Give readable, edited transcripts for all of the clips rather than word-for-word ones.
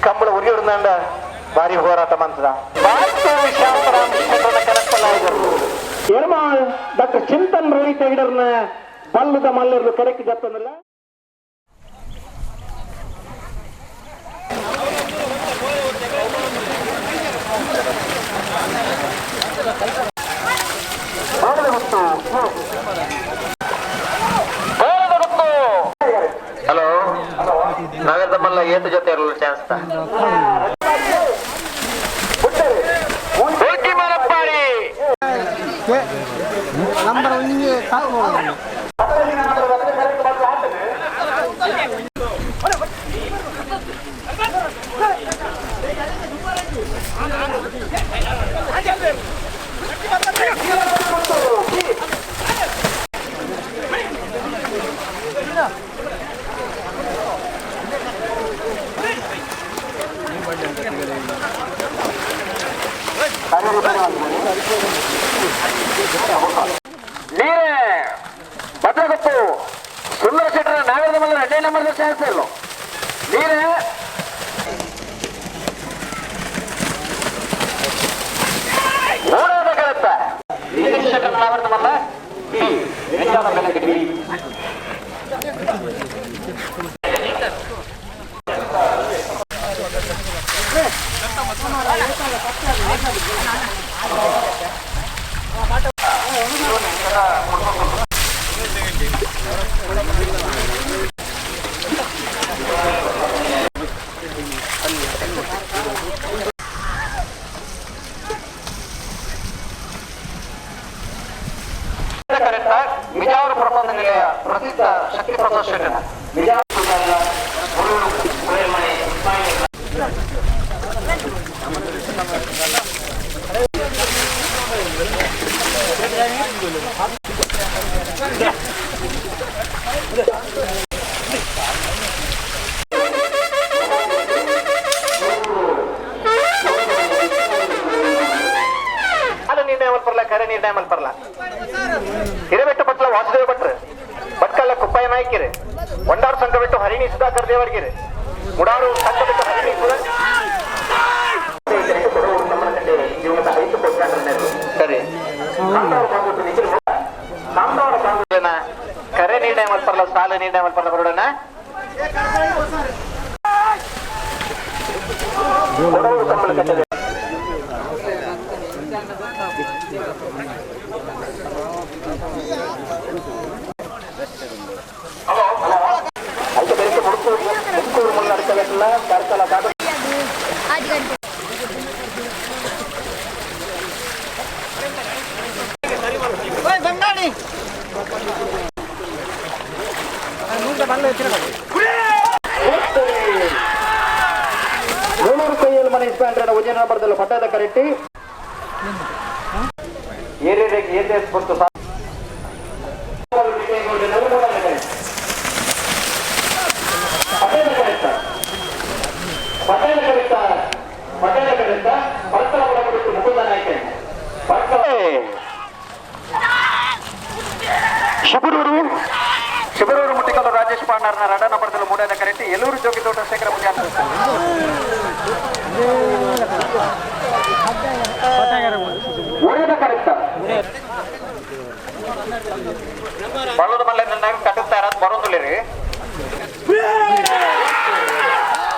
ಕಂಬಳ ಉರಿಯೋರ್ದಂಡ ಭಾರಿ ಹೋರಾಟ ಮಂತದ ಶಾಂತರಾಮ್ ಎರ್ಮಾಳ್ ಡಾಕ್ಟರ್ ಚಿಂತನ್ ರವಿ ತೆಗಡರ್ನ ಬಲ್ಲದ ಮಲ್ಲರ್ಲು correct ಗತ್ತಂದಿಲ್ಲ. Hello, ನಗರದ ಮಲ್ಲ ಏತ ಜೊತೆ ಇರಲು ಚಾನ್ಸ್. ಮರಪ್ಪಾಡಿ. ನಂಬರ್ ಒಂದಿಗೆ ಕಾಲ್. ನೀರೇ ಭದ್ರಗೊಪ್ಪು ಸುಂದರ ಶೆಟ್ಟರ ನಾಗರದ ಮಲ್ಲ ಎರಡನೇ ನಂಬರ್ ಚಾನ್ಸ್ ಇಲ್ಲ ನೀರೇ. ಮೂರನೇ ಕರೆತ್ತ ಶೆಟ್ಟರ್ ನಾಗರದ ಮಲ್ಲ ಬಿ ಎಂಟಾದ ಬೆಲೆ. ಕರೆಕ್ಟ ಮಿಜಾವರ ಪ್ರಸಾದ ನಿಲಯ ಪ್ರಸಿದ್ಧ ಶಕ್ತಿ ಪ್ರಸಾದ್ ಶೆಟ್ಟರ್. ಅಲ್ಲ, ನಿರ್ಣಯ ಮಲ್ಪರ್ಲ, ಕರೆ ನಿರ್ಣಯ ಮಲ್ಪರ್ಲ. ಹಿರೇಬೆಟ್ಟು ಪಟ್ಲ ವಾಸುದೇವ ಭಟ್ರು, ಭಟ್ಕಲ್ಲ ಕುಪ್ಪಯ್ಯ ನಾಯ್ಕಿರಿ, ಒಂಡಾರು ಸಂಘ ಬಿಟ್ಟು ಹರಿಣಿ ಸುಧಾಕರ್ ದೇವರ್ಗಿರಿ, ಮುಡಾರು ಸಂಘ ಬಿಟ್ಟು ಹರಿಣಿ ಸುಧಾ. ಸರಿ, ಕರೆ ನಿರ್ಣಯ ಮಲ್ಪರ್ಲ, ಸಾಲ ನಿರ್ಣಯ ಮಲ್ಪರ್ಲ ಬರೋಣ. అయితే ಬೆಳಿಗ್ಗೆ ಮುಡುಕೂರು ಮುಡುಕೂರು ಮುನ್ನಡೆಸಲಿಲ್ಲ ಕಾರ್ಕಳ. 5 ಗಂಟೆ. ಬಂಗಾಳಿ. 700 ಕೈಯಲ್ಲಿ ಮನೆ ಇಸ್ಪಾಂಡ್ರೆ ಉಜ್ಜಯನ ಬರದಲ್ಲ ಪಟ್ಟದ ಕರೆಟ್ಟಿ ಏರಿಯಾಗೆ ಏರಿಯಾ ಬಂತು. ಪಟ್ಟಣ ಕರೆಕ್ಟ, ಪಟ್ಟಣ ಕರೆಕ್ಟ. ಪರಸ್ಪರ ಒಳಪಟ್ಟು ಮುಕುಂದ ನಾಯ್ಕ ಪರಸ್ಪರ. ಶಿಬರೂರು ಶಿಬರೂರು ಮುಟ್ಟಿಕಲ್ಲು ರಾಜೇಶ್ ಪಾಂಡಾರ್ನ ರಡ ನಂಬರ್ದಲ್ಲಿ ಮೂಡದ ಕರೆಕ್ಟ್ ಎಲ್ಲೂರು ಜೋಗಿ ತೋಟ ಶೇಖರ ಪೂಜಾರಿ. ಒಳ್ಳೆದ ಕರೆಕ್ಟ. ಬಳ್ಳದ ಮಲ್ಲೆ ಕಟ್ಟುತ್ತಾ ಇರೋದು ಬರೋದಿಲ್ಲ.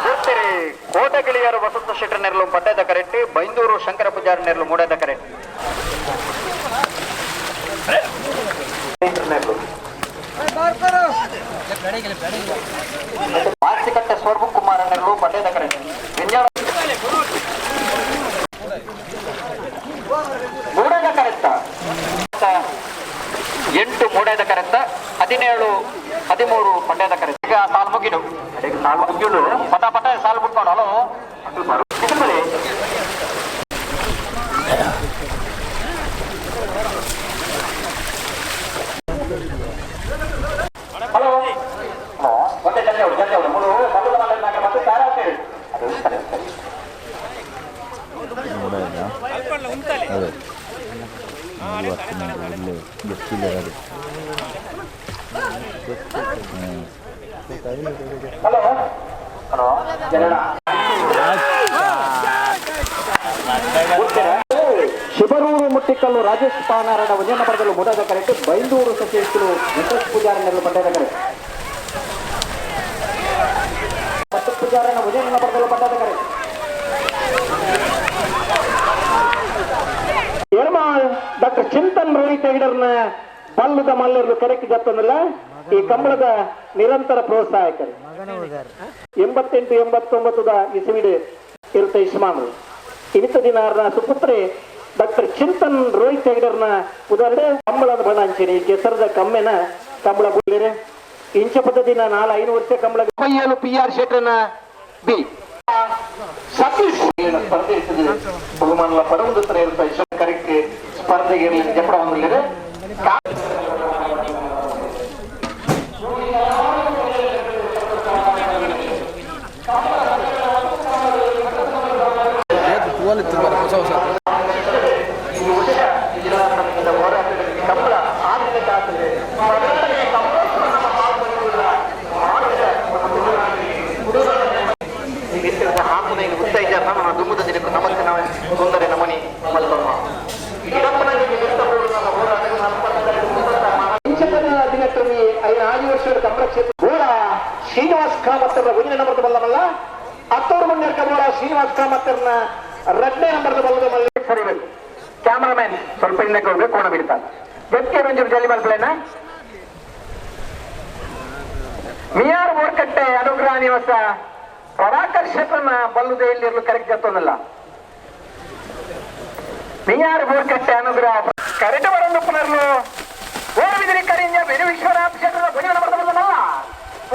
ಬರ್ತೀರಿ. ಕೋಟೆ ಗಿಳಿಯರು ವಸಂತ ಶೆಟ್ಟರ್ ನೆರಳು ಪಟ್ಟದ ಕರೆಕ್ಟ್, ಬೈಂದೂರು ಶಂಕರ ಪೂಜಾರಿ ನೆರಳು ಮೂಡದ ಕರೆಕ್ಟ್. ನೆರಳು. ಮಾಸಿಕಟ್ಟೆ ಸ್ವರ್ಭ ಕುಮಾರ ನೆರಳು ಪಟ್ಟದ ಕರೆಕ್ಟ್. ವಿಂಜಾಳ ಮೂಡದ ಕರೆಕ್ಟ. 8 ಮೂಡದ ಕರೆಕ್ಟ, 17 13 ಪಂಡ್ಯದ ಕರೆಕ್ಟ್. ಈಗ ಸಾಲು ಮುಗಿಡು. ಸಾಲು ಮುಗಿಲು. ಪಟ ಪಟ ಸಾಲು ಬಿಟ್ಕೊಂಡು. ಹಲೋ. ಹಲೋ, ಮತ್ತೆ ಜಲ್ದಿ ಅವ್ರು, ಜಲ್ದಿ ಅವ್ರು. ಮೂರು ಬಲ್ಲದ ಮಲ್ಲೆ ನಾಗ ಮತ್ತೆ ತಾರಾತೇಳಿ ಅದು ಸರಿ ಸರಿ. ನೋಡೋಣ. ಅದೇ 3 ವರ್ಷ ಇಲ್ಲೇ ಗೊತ್ತಿಲ್ಲ ಅದು. ಹಲೋ. ಹಲೋ. ಜನರ. Muttikallu Rajesh ಪಾನಾರಣ ಒಂಜೇ ನಂಬರ್ದಲ್ಲಿ ಮೂಡಾದ ಕರೆಕ್ಟ್ ಬೈಂದೂರು ಸಚಿವರು ವೆಂಕಟೇಶ್ ಪೂಜಾರಣ್ಣರು ಪಂಡ್ಯದ ಕರೆ ಮತ್ತು ಪೂಜಾರಣ್ಣ ಒಂಜೇ ನಂಬರ್ದಲ್ಲಿ ಪಂಡ್ಯದ ಕರೆ. ಎರ್ಮಾಳ್ ಡಾಕ್ಟರ್ ಚಿಂತನ್ ರೋಹಿತ್ ಹೆಗಡರ್ನ ಬಲ್ಲದ ಮಲ್ಲರ್ಲು ಕರೆಕ್ಟ್ ಗೊತ್ತಂದಲ್ಲ ಈ ಕಂಬಳದ ನಿರಂತರ ಪ್ರೋತ್ಸಾಹಕರು. 88 89 ಇಸವಿಡು ಇರುತ್ತ ಇಸ್ಮಾನ್ರು ಇನಿತ ದಿನಾರ್ನ ಸುಪುತ್ರೆ ಡಾಕ್ಟರ್ ಚಿಂತನ್ ರೋಹಿತ್ ಹೆಗಡರ್ನ ಉದಾಹರಣೆ ಕಂಬಳದ ಬಣ್ಣ ಅಂಚೇನಿ ಕೆಸರದ ಕಮ್ಮೆನ ಕಂಬಳ ಬುಳ್ಳಿರೆ ಇಂಚ ಪದ್ಧತಿನ 4-5 ವರ್ಷ ಕಂಬಳ 7 ಪಿ ಆರ್ ಶೆಟ್ಟರ್ನ ಬಿ ಸತೀಶ್ ಸ್ಪರ್ಧೆ ಇರ್ತದೆ ಬಹುಮಾನಲ ಪಡವುದು ಇರುತ್ತ ಕರೆಕ್ಟ್ ಸ್ಪರ್ಧೆಗೆ ಇರಲಿ ಜಪಡ ಹೊಂದಲಿದೆ. ಹೊಸ ಹೊಸ ಕಂಬಳ ಆಧುನಿಕ ಆಗಿದೆ. ಹಾಕುನ ಉತ್ತೇಜನ ನಮ್ಮ ದುಮ್ಮದ ದಿನಕ್ಕೂ ನಮಸ್ತೆ ನಾವು ತೊಂದರೆ ನಮನಿ ಮಲ್ಪಮ್ಮ ದಿನಕ್ರಮಿ 5 ವರ್ಷದ ಕಂಬಳ ಕ್ಷೇತ್ರ ಬೋಳ ಶ್ರೀನಿವಾಸ್ ಕಾಮತ್ತರ ಒಂದನೇ ನಂಬರ್ದ ಬಲ್ಲಮಲ್ಲ ಅತ್ತೂರು ಮುನ್ನೆರ್ಕ ಬೋಳ ಶ್ರೀನಿವಾಸ್ ಕಾಮತ್ತರ್ನ 2ನೇ ನಂಬರ್ದ ಬಲ್ಲದ ಮಲ್ಲ ಸರಿಬೇಕು. ಕ್ಯಾಮರಾಮ್ಯಾನ್ ಸ್ವಲ್ಪ ಹಿಂದಕ್ಕೆ ಹೋಗ್ಬೇಕು, ಕೋಣ ಬಿಡ್ತಾರೆ ಜೊತೆಗೆ ಒಂಚೂರು ಜಲ್ಲಿ ಮಲ್ಪಲೇನ. ಮಿಯಾರ್ ಬೋರ್ಕಟ್ಟೆ ಅನುಗ್ರಹ ನಿವಾಸ ಪ್ರಭಾಕರ್ ಶೆಟ್ಟರ್ನ ಬಲ್ಲುದೇ ಇಲ್ಲಿರಲು ಕರೆಕ್ಟ್ ಜತ್ತೊಂದಲ್ಲ. ಮಿಯಾರ್ ಬೋರ್ಕಟ್ಟೆ ಅನುಗ್ರಹ ಕರೆಕ್ಟ್ ಬರೊಂದು ಪುನರ್ಲು ಓಡಬಿದ್ರಿ ಕರಿಂಜ ಬೆನು ವಿಶ್ವನಾಥ್ ಶೆಟ್ಟರ್ನ ಬುನಿವನ ನಂಬರ್ದ ಬಲ್ಲಮಲ್ಲ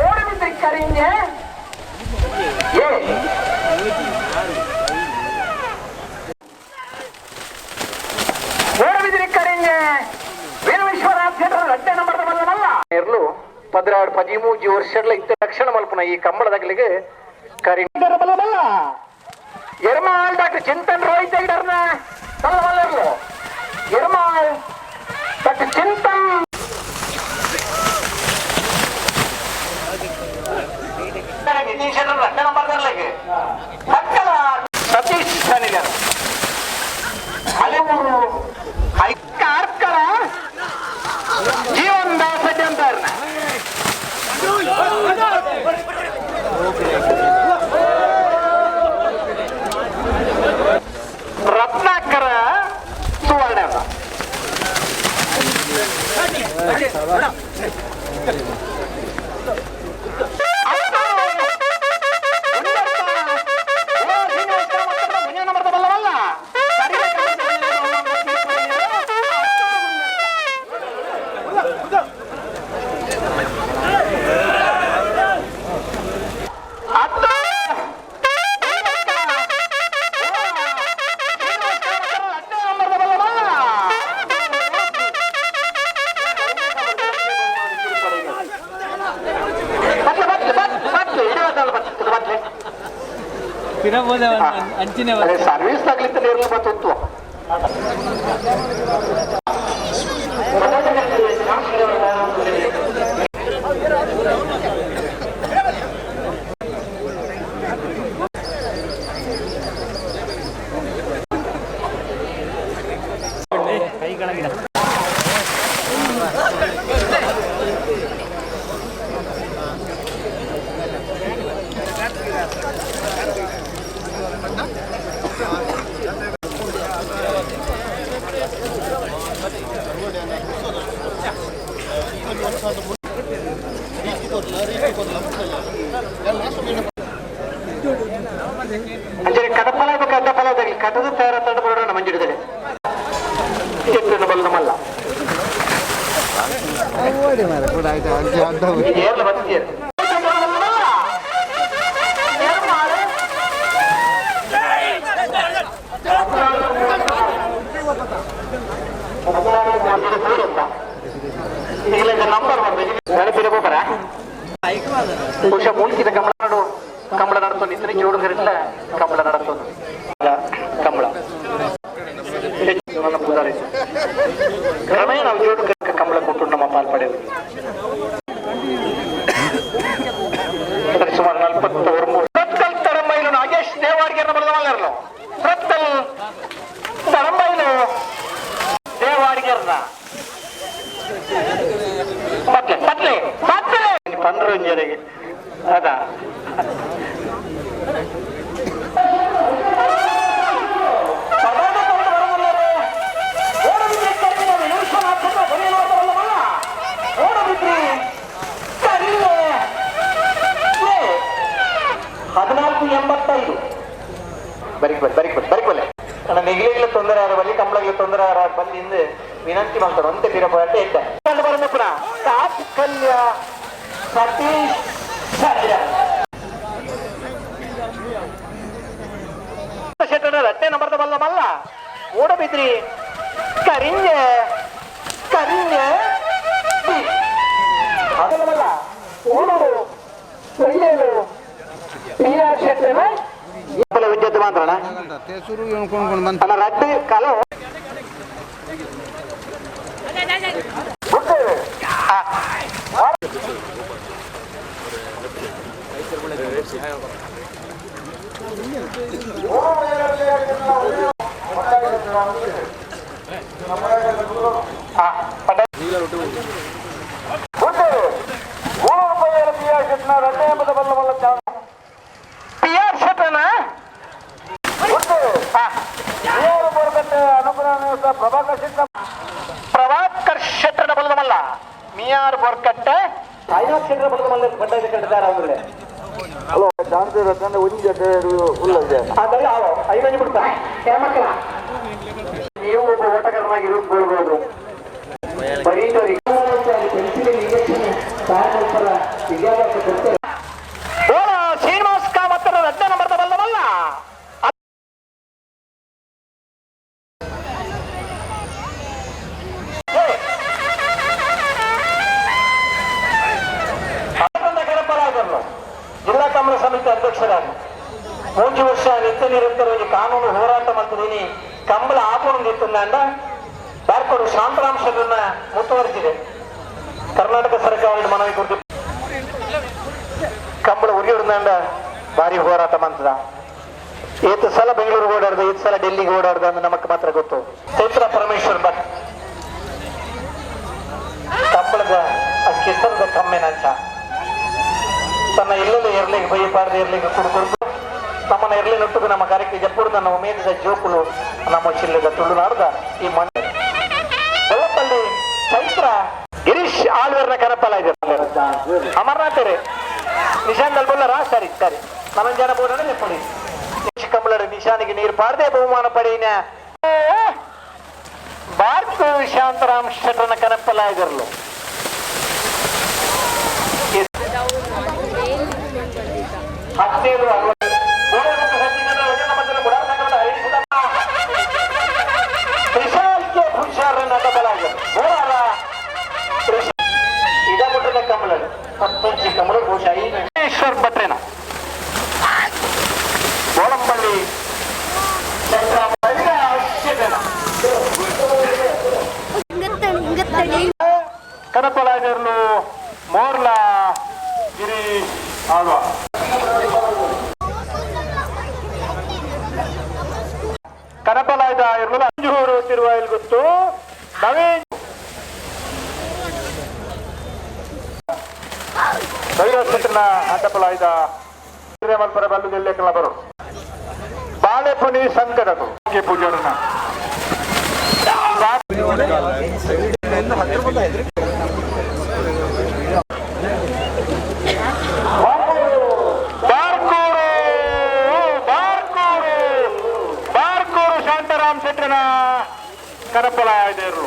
ಓಡಬಿದ್ರಿ ಕರಿಂಜ ಏ ಓಡಬಿದ್ರಿ ಕರಿಂಜ ವೇಣು ವಿಶ್ವನಾಥ್ ಶೆಟ್ಟರ್ 2ನೇ ನಂಬರ್ದ ಬಲ್ಲಮಲ್ಲ ಇರ್ಲು 12 13 ವರ್ಷಗಳ ಇತ್ತ ತಕ್ಷಣ ಮಲ್ಪುನ ಈ ಕಂಬಳದಾಗಲಿಗೆ ಕರಿ ಬಲ್ಲಮಲ್ಲ ಎರ್ಮಾಳ್ ಡಾಕ್ಟರ್ ಚಿಂತನ್ ರೋಹಿತ್ ಹೆಗಡರ್ನ ಬಲ್ಲಮಲ್ಲರ್ಲು ಎರ್ಮಾಳ್ ಡಾಕ್ಟರ್ ಚಿಂತನ್ ನಿತೀಶ್ 2ನೇ ನಂಬರ್ ಮಕ್ಕಳ ಸತೀಶ್ ಸನಿಗರ್ ಹಲವರು ಕಾರ್ಕಳ ಜೀವನ್ ದಾಸ್ ಅಂತಾರ್ನ ರತ್ನಾಕರ ಸುವರ್ಣ. ಸರ್ವಿಸ್ ಆಗ್ಲಿತ್ತ ನೇರ್ಲು ಬತ್ತಿತ್ತು. ಅಂಜನೆ ಕಡಪಲ ಕಡ್ಡಪಲ ಕಟದ ತಯಾರ ತಡ ಬರೋಣ ಮಂಜಿಡಿದರೆ ಬಲ್ಲ ನಮ್ಮಲ್ಲ ಏರ್ಲ ಬತ್ತೀರ. ನಂಬರ್ ನೆನಪಿರ ಬಹುಶಃ ಮೂಲ್ಕಿದ ಕಂಬಳ ನಡು ಕಂಬಳ ನಡ್ತೊಂದು ಇತ್ತನೆ ಜೋಡು ಕರಿಟ್ಲ ಕಂಬಳ ನಡತೊಂದು ಕಂಬಳ ಪೂಜಾರಿ ಕ್ರಮೇಣ ನಾವು ಜೋಡು ಕಂಬಳ ಕೊಟ್ಟು ನಮ್ಮ ಪಾಲ್ಪಡೆಯದು ಸುಮಾರು 49. ಪ್ರತ್ಕಲ್ ತರಂಬೈಲು ನಾಗೇಶ್ ದೇವಾಡಿಗೆ ಬರೆದ ಮಲ್ಲರ್ಲು ಪ್ರತ್ಕಲ್ ತರಂಬೈಲು 65. ಬರಿಕ್ ಬರಿ ಬರಿಕ್ ಬರಿ ಬರಿಕ್ ಬಲ್ಲೆ ಅಣ್ಣ, ನೆಗಿಲಿಗ್ಲ ತೊಂದರೆ ಆರ ಬಲ್ಲಿ, ಕಂಬಳಗ್ಲ ತೊಂದರೆ ಆರ ಬಲ್ಲಿ ಇಂದು ವಿನಂತಿ ಮಾಡ್ತಾರೆ. ಒಂತೆ ಪಿರಪೋಟ ಇದ್ದ ಕಂಡು ಬರಮೆ ಪುನಃ ಟಾಪ್ ಕಲ್ಯ ಸತೀಶ್ ಚಂದ್ರ ಶೆಟ್ಟನ ರಟ್ಟೆ ನಂಬರ್ದ ಬಲ್ಲ ಮಲ್ಲ ಮೂಡಬಿದ್ರಿ ಕರಿಂಜೆ ಕರಿಂಜೆ ಅದಲ್ಲ ಓಡೋರು ಒಳ್ಳೆಯದು ಪಿ ಆರ್ ಶೆಟ್ಟನ ವಿದ್ಯುತ್ ಮಾತ್ರಣ. ಶುರು ಕೊಂಡು ಬಂತ. ಅಣ್ಣ, ರಡ್ಡು ಕಲ ಪಿ ಆರ್ ಶೆಟ್ಟನ ಪ್ರಭಾಕರ್ ಶೆಟ್ಟರ ಬಲದಮಲ್ಲ ಮಿಯಾರ್ ಬೋರ್ಕಟ್ಟೆ ಸಾಯಿನಾಥ್ ಶೆಟ್ಟರ ಬಲದಮಲ್ಲ ಬಂಡಾಯ ಕಟ್ಟಿದ್ದಾರೆ ಅವங்களே. ಹಲೋ, ಚಾನ್ಸ್ ಇರತ್ತಂದ್ರೆ ಒಂಜಿ ಜೊತೆ ಉಲ್ಲ. ಅದಲ್ಲ, ಅವ ಐವನಿ ಬಿಡ್ತಾ ಮಕ್ಕಳ. ನೀವು ಒಬ್ಬ ಓಟಗಾರನಾಗಿ ರೂಪುಗೊಳ್ಬೋದು. ಬರೀತರಿ ವಿದ್ಯಾಭ್ಯಾಸ ಕೊಡ್ತಾರೆ. ಶ್ರೀನಿವಾಸ್ ಕಾಮತ್ತರ ರಡ್ಡ ನಂಬರ್ದ ಬಲ್ಲವಲ್ಲ. ಕಡಪರಾದರು ಜಿಲ್ಲಾ ಕಮಲ ಸಮಿತಿ ಅಧ್ಯಕ್ಷರಾಗಿ ಮೂರು ವರ್ಷ ನಿತ್ಯ ನಿರಂತರವಾಗಿ ಕಾನೂನು ಹೋರಾಟ ಮಾಡ್ತಿದ್ದೀನಿ. ಕಂಬಳ ಆಪಣಂದಿತ್ತಂದ ಬಾರ್ಕೋಡು ಶಾಂತರಾಮ್ ಶೆಟ್ಟರನ್ನ ಮುತುವರಿಸಿದೆ. ಕರ್ನಾಟಕ ಸರ್ಕಾರದ ಮನವಿ ಕೊಡ್ತು. ಕಂಬಳ ಉರಿಯೋರ್ದಂಡ ಭಾರಿ ಹೋರಾಟ ಮಾಡ್ತದ. ಏತು ಸಲ ಬೆಂಗಳೂರಿಗೆ ಓಡಾಡ್ದ, ಏತು ಸಲ ಡೆಲ್ಲಿಗೆ ಓಡಾಡ್ದ ಅಂದ್ರೆ ನಮಕ್ ಮಾತ್ರ ಗೊತ್ತು. ಚೈತ್ರ ಪರಮೇಶ್ವರ್ ಭಟ್ ಕಂಬಳದ ಆ ಕೆಸರದ ಕಮ್ಮೆನಂಚ ತನ್ನ ಇಲ್ಲದೆ ಇರ್ಲಿಕ್ಕೆ ಬೈಪಾರ್ದು ಇರ್ಲಿಕ್ಕೆ ಕುಡ್ಕೊಡ್ತು ತಮ್ಮನ್ನ ಇರ್ಲಿ ನಟ್ಟುದು ನಮ್ಮ ಕಾರ್ಯಕ್ಕೆ ಜಪ್ಪುಡು ನನ್ನ ಉಮೇದದ ಜೋಕುಲು. ನಮ್ಮ ಜಿಲ್ಲೆದ ತುಳುನಾಡದ ಈ ಮಣ್ಣು ಬೆಳ್ಳಪಲ್ಲಿ ಚೈತ್ರ ಗಿರೀಶ್ ಆಳ್ವೇರ್ನ ಕರಪಲ ಇದೆ. ಅಮರ್ನಾಥರೇ ನಿಶಾನ್ ಬಲ್ಬುಲ್ಲರಾ? ಸರಿ ಸರಿ, ನಮಂಜನ ಬೋರ್ಡ್ ನೆಪ್ಪಡಿ ಕಂಬಳರ ನಿಶಾನಿಗೆ ನೀರು ಪಾರದೆ ಬಹುಮಾನ ಪಡೆಯಿನ ಭಾರತ ಶಾಂತರಾಮ್ ಶೆಟ್ಟನ ಕನಪಲ ಇದಿರಲು. 17 60. ಕಮಲ ಬಹುಶಃ ಭಟ್ರೇನ ಗೋಳಂಬಳ್ಳಿ ಕನಪಲಾಜರ್ಲು ಮೋರ್ಲಾ ಗಿರೀಶ್ ಆಳ್ವ ಕನಪಲಾಯ್ದ ಇರ್ಲು ಅಂಜೂರು ತಿರುವಾಯಿಲ್ ಗೊತ್ತು ನವೀನ್ ದೈವಕ್ಷೇತ್ರನ ಅಡ್ಡಪಲಾಯ್ದ ಮಲ್ಪರ ಬಲ್ಲುದೆಲ್ಲೇಕಲ ಬರು ಬಾಳೆಪುನಿ ಸಂಕಟಕು ಪೂಜಾರನ. ಬಾರ್ಕೂರು ಬಾರ್ಕೂರು ಬಾರ್ಕೂರು ಶಾಂತಾರಾಮ್ ಶೆಟ್ಟನ ಕರಪಲಾಯ್ದರು.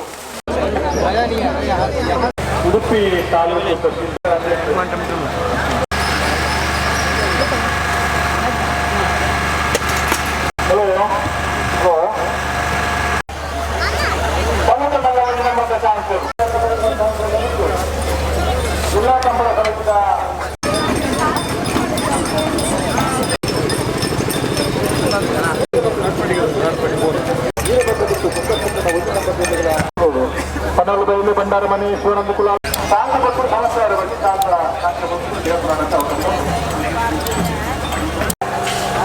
ಉಡುಪಿ ತಾಲೂಕು ತಹಸೀಲ್ದಾರ್. ಹಲೋ ಹಲೋ, ಜಿಲ್ಲಾ ಕಂಬಳ ಸಮಿತಿಯ ಪನಲು ಭಂಡಾರ ಮನೆ ಶಿವನಂದ ಕುಲ ಶಾಂತ ಕೊಟ್ಟು ಸಮಸ್ಯೆ ಬಗ್ಗೆ ಶಾಂತ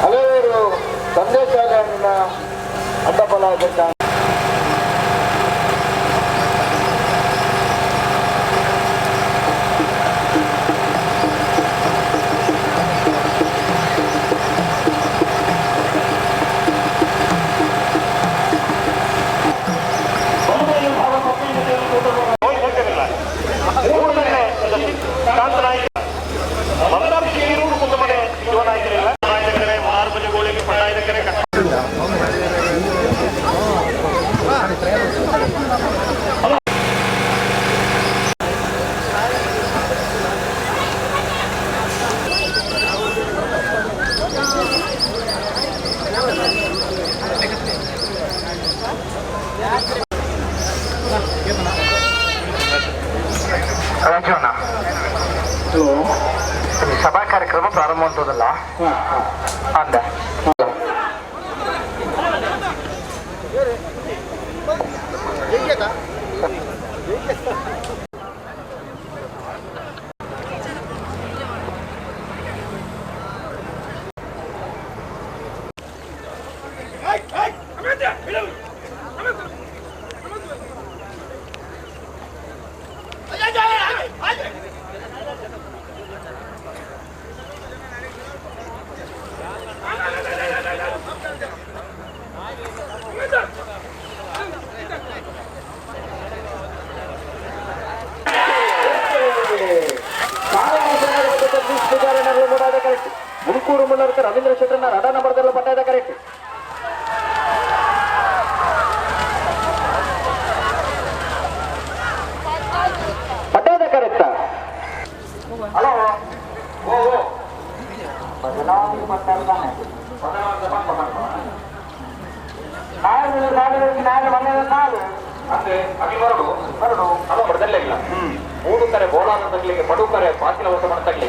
ಹಲವರು ಸಂದೇಶಾಲಯನ ಅಡ್ಡಬಲ. ಅಂತದಲ್ಲ ಅಂದ. ಮುಲ್ಕೂರು ಮುನ್ನರ್ಕ ರವೀಂದ್ರ ಶೆಟ್ಟರ್ನ ರಡ ನಂಬರ್ದಲ್ಲ ಪಟ್ಟಾದ ಕರೆಕ್ಟ್. ಪಟ್ಟಾದ ಕರೆಕ್ಟ್. ಹಲೋ ಓ ಓ ಬದಲಾವಣೆ ಮಾಡ್ತಾ. ಬರದಲ್ಲೇ ಇಲ್ಲ. ಮೂರು ಕರೆ ಬೋಳಾದ ತಗ್ಲಿಕ್ಕೆ ಪಡು ಕರೆ ಪಾತಿಲ ಹೊಸ ಮನೆ ತಗ್ಲಿ.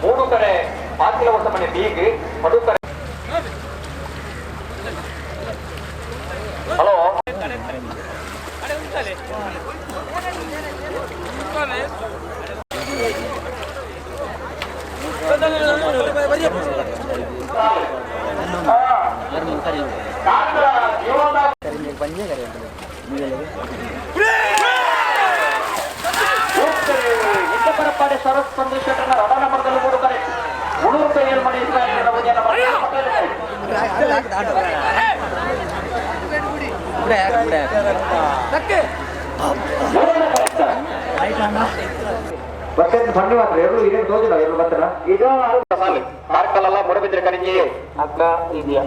ಮೂರು ಕರೆ ಪಾತಿಲ ಹೊಸ ಮನೆ ಬೀಗ್ ಪಡು ಕರೆ. ಹಲೋ ಪರಪ್ಪಾಡಿ ಶರತ್ ಚಂದ್ರಶೇಖರನ ರಡ ನಂಬರ್ದಲ್ಲಿ ಮೂರು ಕರೆ ಮುನ್ನೂರು ರೂಪಾಯಿ ಮನೆ ಬರ್ತೇನೆ ಬನ್ನಿ ಮಾತ್ರ ಎರಡು ಇದೇ ತೋಜಿಲ್ಲ ಎರಡು ಬರ್ತಾರ ಈಗ ಕಾರ್ಕಲ್ಲ ಮುಡಬಿದ್ರೆ ಕರಿಂಜಿ ಅಗ್ಲ ಇದೆಯಾ?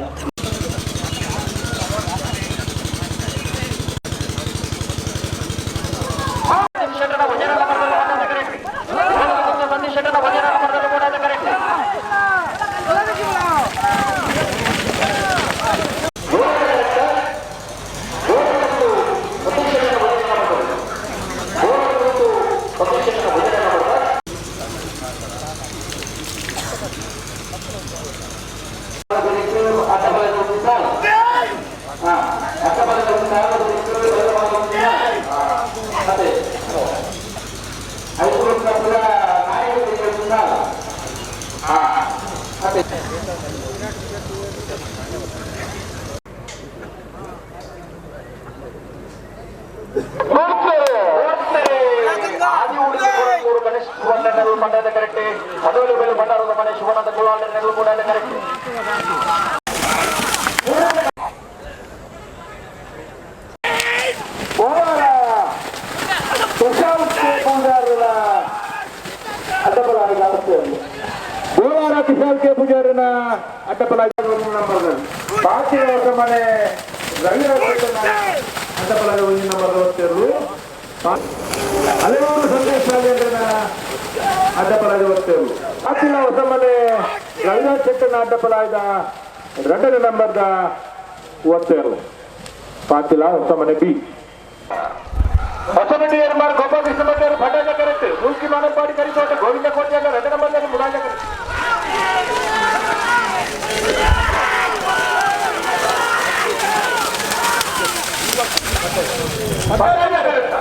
ಪೂಜಾರನ ಅಡ್ಡಪಲಾಗಿ ನಂಬರ್ ಬಾಕಿ ಮನೆ ರವಿರಾಜ್ ಅಡ್ಡಪಲಾಗ ಒಂದು ನಂಬರ್ ಒತ್ತಿರಲು ಹಲವಾರು ಸಂದೇಶ ರಾಜೇಂದ್ರನ ಅಡ್ಡಪಲಾಗ ಒತ್ತಿರಲು ಆತಿನ ಹೊಸ ಮನೆ ರವಿರಾಜ್ ಶೆಟ್ಟನ ಅಡ್ಡಪಲಾಗ ಎರಡನೇ ನಂಬರ್ದ ಒತ್ತಿರಲು ಪಾತಿಲ ಹೊಸ ಮನೆ ಬಿ ಹೊಸಬಟ್ಟಿ ಮಾರ್ ಗೋಪಾಲಕೃಷ್ಣ ಭಟ್ಟರು ಭಟ್ಟಾಜ ಕರೆಕ್ಟ್ ಮುಲ್ಕಿ ಮಾನಂಪಾಡಿ ಕರಿತೋಟ ಗೋವಿಂದ ಕೋಟೆಯಾಗ ಎರಡನೇ ನಂಬರ್ ಮುಡಾಜ ಕರೆಕ್ಟ್. ಭಟ್ಟಾಜ ಕರೆಕ್ಟ್.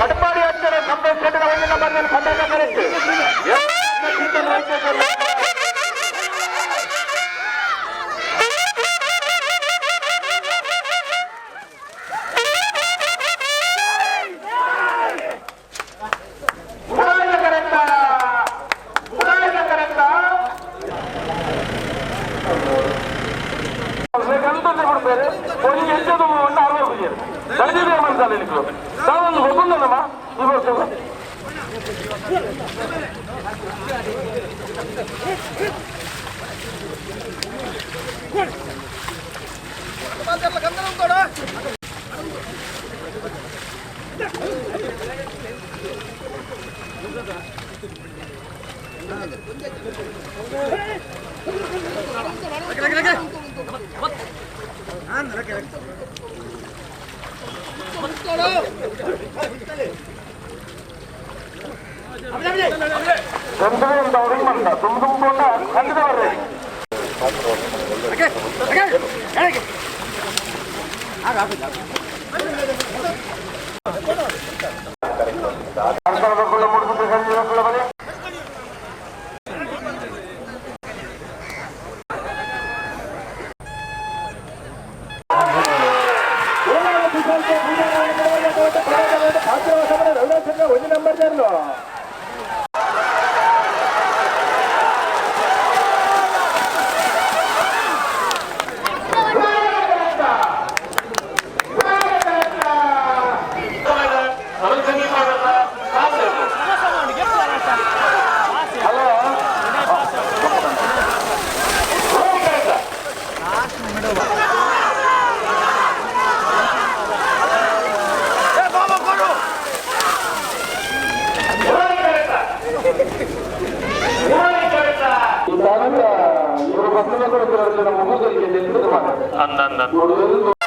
ಕಟಪಾಡಿ ಹತ್ತಿರ ಸಂತೋಷ್ ಶೆಟ್ಟರ ಒಂದು ನಂಬರ್ ಭಟ್ಟಾಜ ಕರೆಕ್ಟ್. ಒಂದು ನಂಬರ್ ಅಂದ.